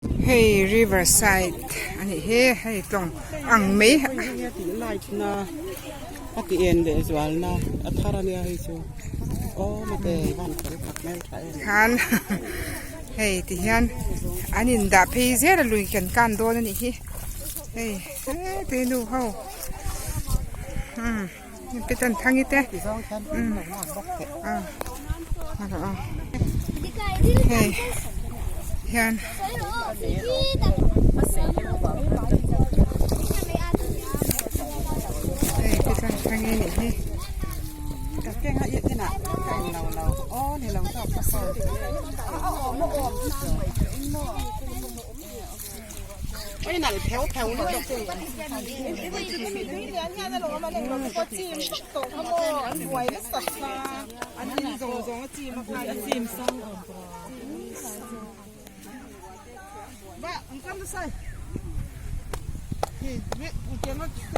Hei river side a nih hi hei tlawng ang mai light na a ti en leh zual na a thar a nia hei chu aw mate van fel tak hmeltha em khan hei ti hian an in dah phei zel a lui kan kan dawn a nih hi hei heti nu ho umm petan thangi te umm a hei hian. Hei petan thangi a nih hi.